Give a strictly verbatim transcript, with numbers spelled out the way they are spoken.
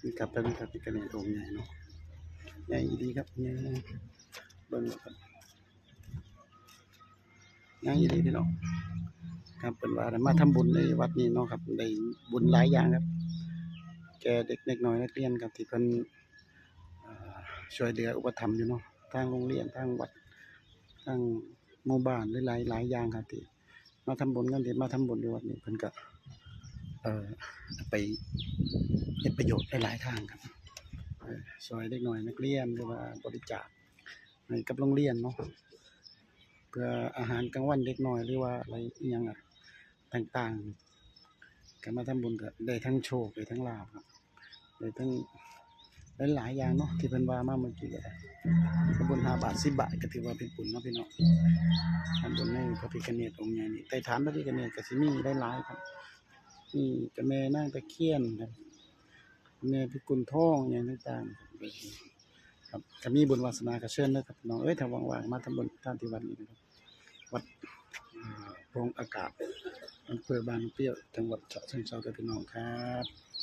นี่ครับ เป็นพระพิฆเนศองค์ใหญ่เนาะ ใหญ่อีหลีครับ ใหญ่ เบิ่งครับ ใหญ่อีหลีพี่น้อง ครับ เพิ่นว่าได้มาทำบุญในวัดนี้เนาะครับ ได้บุญหลายอย่างครับ แก่เด็ก เด็กน้อยนักเรียนครับ ที่เพิ่น อ่า ช่วยเหลืออุปถัมภ์อยู่เนาะ ทางโรงเรียน ทางวัด ทางหมู่บ้าน หลายๆ หลายอย่างครับ ที่มาทำบุญ งานที่มาทำบุญอยู่วัดนี้ เพิ่นก็ เอ่อ ไปเฮ็ดประโยชน์หลายๆ ทางครับ เอ่อ ช่วยเด็กน้อยนักเรียน หรือว่าบริจาคให้กับโรงเรียนเนาะ เพื่ออาหารกลางวันเด็กน้อย หรือว่าอะไรอิหยังอะ ต่างๆ ก็มาทำบุญก็ได้ทั้งโชค ได้ทั้งลาภครับ ได้ทั้งหลายๆ อย่างเนาะ ที่เพิ่นว่ามาเมื่อกี้ก็ได้ ทำบุญห้าบาท สิบบาท ก็ถือว่าเป็นบุญเนาะพี่น้อง ทำบุญในพระพิฆเนศองค์ใหญ่นี่ ใต้ฐานพระพิฆเนศก็สิมีหลายๆ ครับ มีเจ้าแม่นางตะเคียนครับ แม่พิกุลทอง อย่างต่างๆ ครับ ถ้ามีบุญวาสนาก็เชิญเด้อครับพี่น้องเอ้ย ถ้าว่างๆ มาทำบุญทานที่วัดนี้นะครับ วัด อ่า โพรงอากาศ อำเภอบางน้ำเปรี้ยว จังหวัดฉะเชิงเทราครับพี่น้องครับ